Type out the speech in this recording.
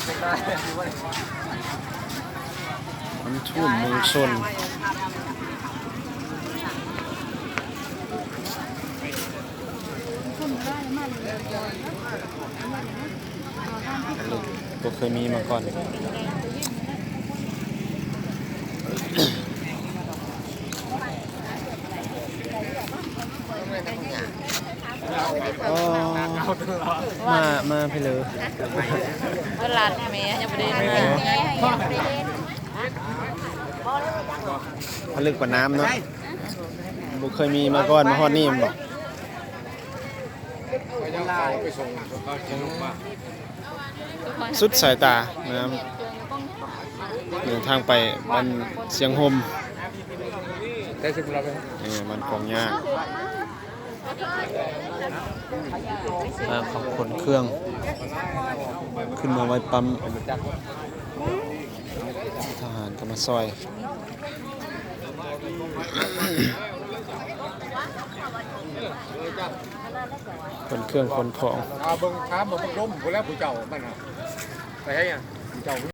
ນ້ຳຖ້ວມເມືອງຊົນ. ບໍ່ເຄີຍມີມາກ່ອນ. ອໍ ມາ ມາພີ້ເລີ. ເພິ່ນລັດແມ່ຍັງບໍ່ໄດ້ ອໍ ຜະລຶກປາກນ້ຳເນາະ. ບໍ່ເຄີຍມີມາກ່ອນ ມາຮອດນີ້ແມ່ນບໍ່? ສຸດສາຍຕາ ນ້ຳ ເດີນທາງໄປບ້ານຊຽງຫົ່ມ. ເອີ ບ້ານກອງຍາ ອ່າ ເຂົາຂົນເຄື່ອງຂຶ້ນມາໄວ້ປ້ຳ ທະຫານກໍມາຊ່ອຍ. ຂົນເຄື່ອງຂົນຂອງ ເອົາເບິ່ງ ຖາມເບິ່ງບັກດົມພຸ້ນແຫຼະ ຜູ້ເຈົ້າມັນນະ ໄປໃສຫຍັງ ຜູ້ເຈົ້າ.